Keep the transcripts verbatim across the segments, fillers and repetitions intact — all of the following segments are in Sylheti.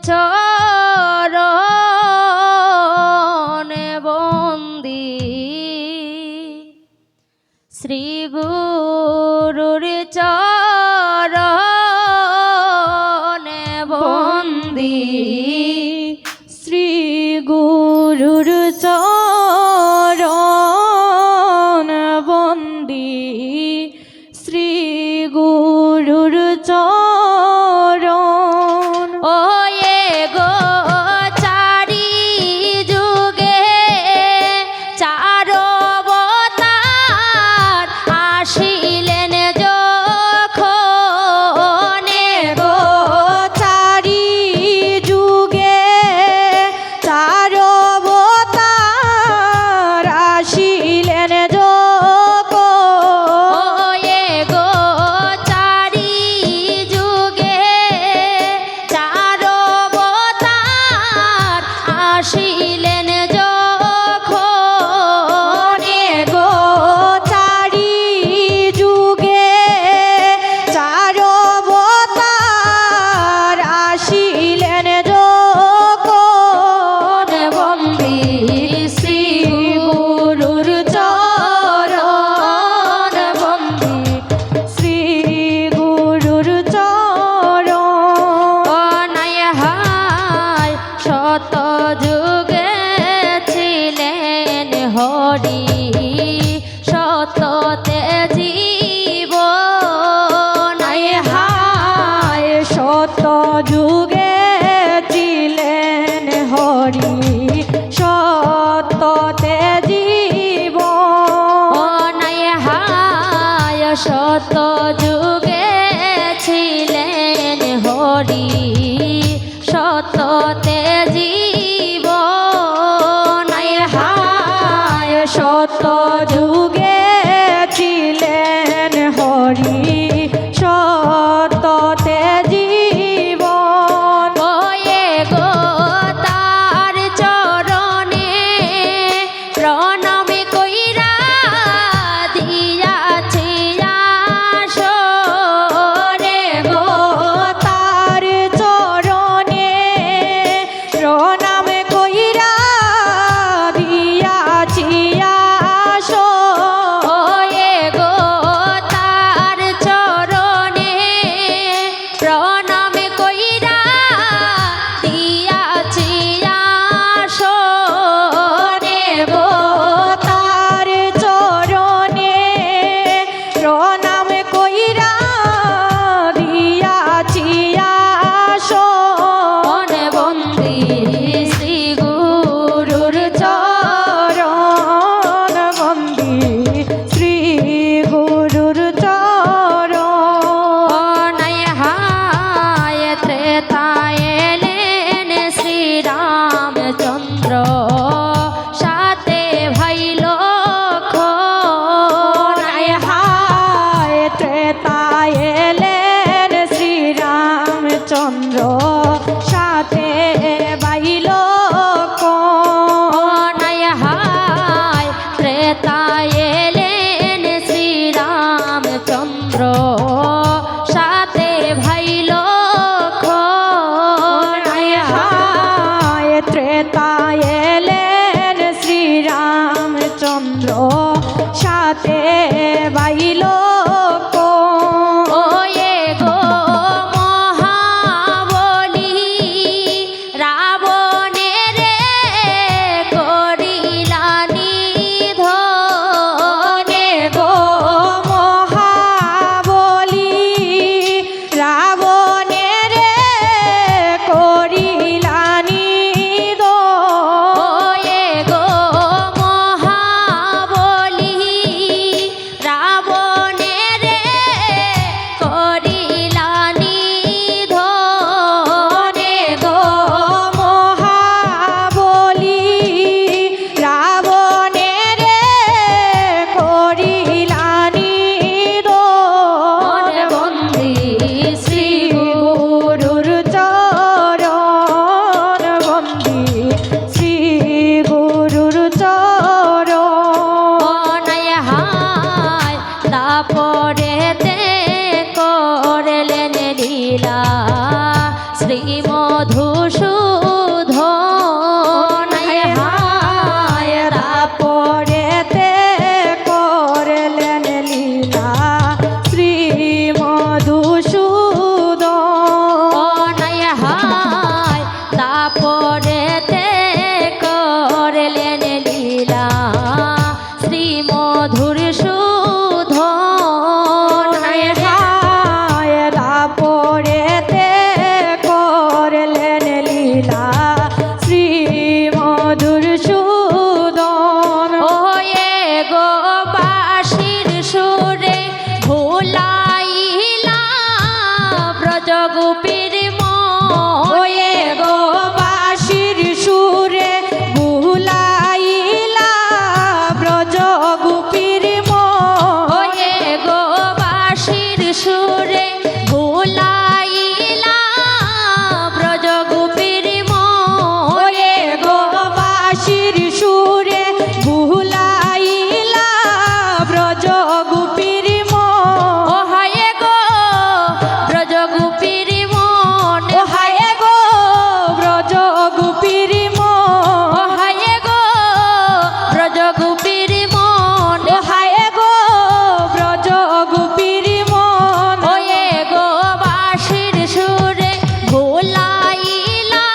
চরণ বন্দি, শ্রী গুরুর চরণ বন্দি, শ্রী গুরুর চরণ বন্দি, শ্রী গুরুর চরণ। ও এগো চারি যুগে চার অবতার আসিলেন যখন, এগো চারি যুগে চার অবতার আসিলেন যখন। ও এগো চারি যুগে চার অবতার আসিলেন যখন, এগো চারি যুগে চার অবতার আসিলেন যখন, বন্দি শ্রী গুরুর চরণ, বন্দি শ্রী গুরুর চরণ। ও নাই হায় সত যুগে ছিলেন হরি, সত তেজী বন। নাই হায় সত যুগে ছিলেন হরি, সত তেজী বন। ও নাই হায় সত যুগে ছিলেন হরি, সত তেজী বন। নাই হায় সত যুগে ছিলেন হরি, সত তেজী বন। ও এগো তার চরণে প্রণাম কইরা দিয়াছি আসন, এগো তার চরণে প্রণাম কইরা দিয়াছি আসন, এগো তার চরণে প্রণাম কইরা দিয়াছি আসন, এগো তার চরণে প্রণাম কইরা দিয়াছি আসন, বন্দি শ্রী গুরুর চরণ, বন্দি শ্রী গুরুর চরণ। নাই হায় ত্রেতায় এলেন শ্রীরামচন্দ্র, সাথে ভাই লক্ষ্মণ। নাই হায় ত্রেতায় এলেন শ্রীরামচন্দ্র, সাথে ভাই লক্ষ্মণ। নাই হায় ত্রেতায় এলেন শ্রীরামচন্দ্র, সাথে ভাই লক্ষ্মণ। নাই হায় ত্রেতায় এলেন শ্রীরামচন্দ্র, সাথে ভাই লক্ষ্মণ। ও এগো মহাবলী, রাবণেরে করিলা নিধন, এগো মহাবলী। গোপীর মন। ওয়ে গো বাঁশির সুরে ভুলাইলা ব্রজ গোপীর মন। ওয়ে গো বাঁশির সুরে ভুলাইলা ব্রজ গোপীর মন। ওয়ে গো বাঁশির সুরে ভুলাইলা ব্রজ গোপীর মন। ও হায় গো ব্রজ গোপীর মন। ও হায় গো ব্রজ গোপীর মন। ও হায় গো ব্রজ গোপীর মন। ও হায় গো ব্রজ গোপীর মন। ওয়ে গো বাঁশির সুরে ভুলাইলা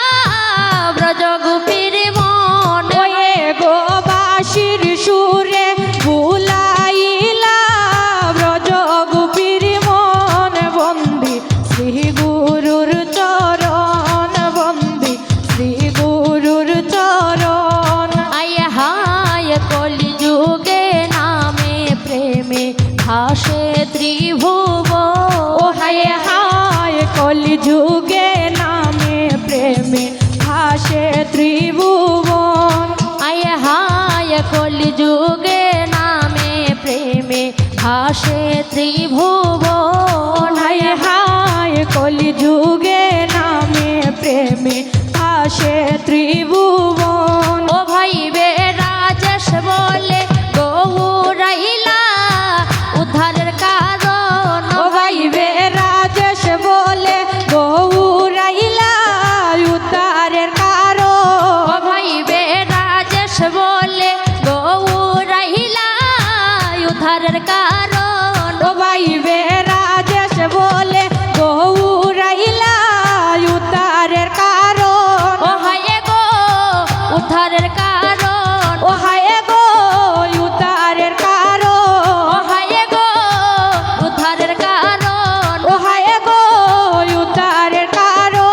ব্রজ গোপীর মন। ওয়ে গো বাঁশির সুরে ভুলাইলা ব্রজ গোপীর মন। বন্দি শ্রী গুরুর চরণ, বন্দি শ্রী গুরুর চরণ। আয় হায় কলিযুগে নামে প্রেমে ভাসে ত্রিভুবন। ও হায় হায় কলিযুগে নামে প্রেমে ভাসে ত্রিভুবন। আয় হায় কলিযুগে নামে প্রেমে ভাসে ত্রিভুবন। হায় হায় কলিযুগে নামে প্রেমে ভাসে ত্রিভুবন। ও ভাইবে রাজেশ বলে গৌরাইলা উদ্ধারের কারণ। ও ভাইবে রাজেশ বলে গৌরাইলা উদ্ধারের কারণ। ও ভাইবে রাজেশ বলে গৌরাইলা উদ্ধারের কারণ। ও ভাইবে রাজেশ বলে গৌরাইলা উদ্ধারের কারণ। ও হায় গো উদ্ধারের কারণ। ও হায় গো উদ্ধারের কারণ। ও হায় গো উদ্ধারের কারণ। ও হায় গো উদ্ধারের কারণ।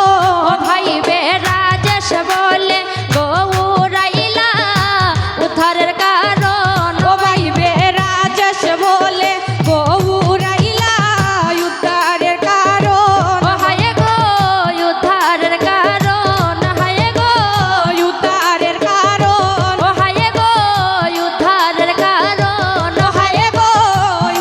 ও ভাইবে রাজেশ বলে গৌরাইলা উদ্ধারের কারণ। ও ভাইবে রাজেশ বলে গৌরাইলা উদ্ধারের কারণ। ও হায় গো উদ্ধারের কারণ। হায় গো উদ্ধারের কারণ। ও হায় গো উদ্ধারের কারণ। ও হায় গো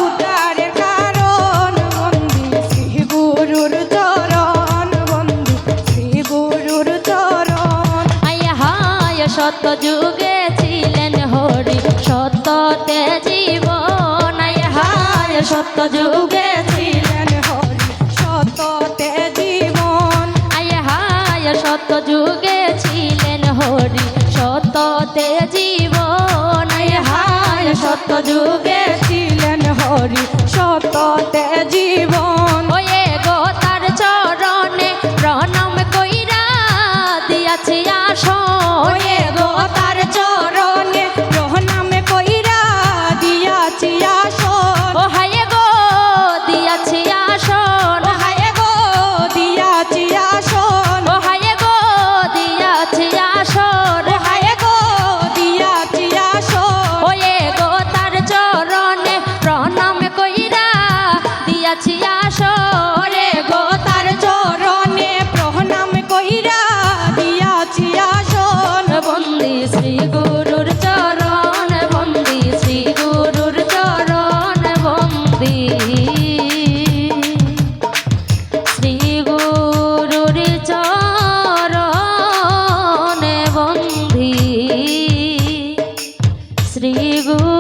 উদ্ধারের কারণ। বন্দি শ্রী গুরুর চরণ, বন্দি শ্রী গুরুর চরণ। আয় হায় সত্য যুগে ছিলেন হরি, সত্যতে জীবন। আয় হায় সত্য যুগে ছিলেন হরি, সত্যতে জীবন। আয় হায় সত্য যুগে ছিলেন হরি, সত্যতে জীবন। আয় হায় সত্য যুগে ছিলেন হরি, সত্যতে জীবন। ওয়ে গো তার চরণে প্রণাম কইরা দিয়াছি আসন। ওয়ে গো তার চরণে প্রণাম কইরা দিয়াছি আসন। ও হায় গো দিয়াছি আসন। ও হায় গো দিয়াছি আসন। ও হায় গো দিয়াছি আসন। ও হায় গো দিয়াছি আসন। ওয়ে গো তার চরণে প্রণাম কইরা দিয়াছি আসন। ওরে গো তার চরণে প্রণাম কইরা দিয়াছি আসন। বন্দি শ্রী গুরুর চরণ, বন্দি শ্রী গুরুর চরণ, বন্দি শ্রী গুরুর চরণ, বন্দি শ্রী গুরু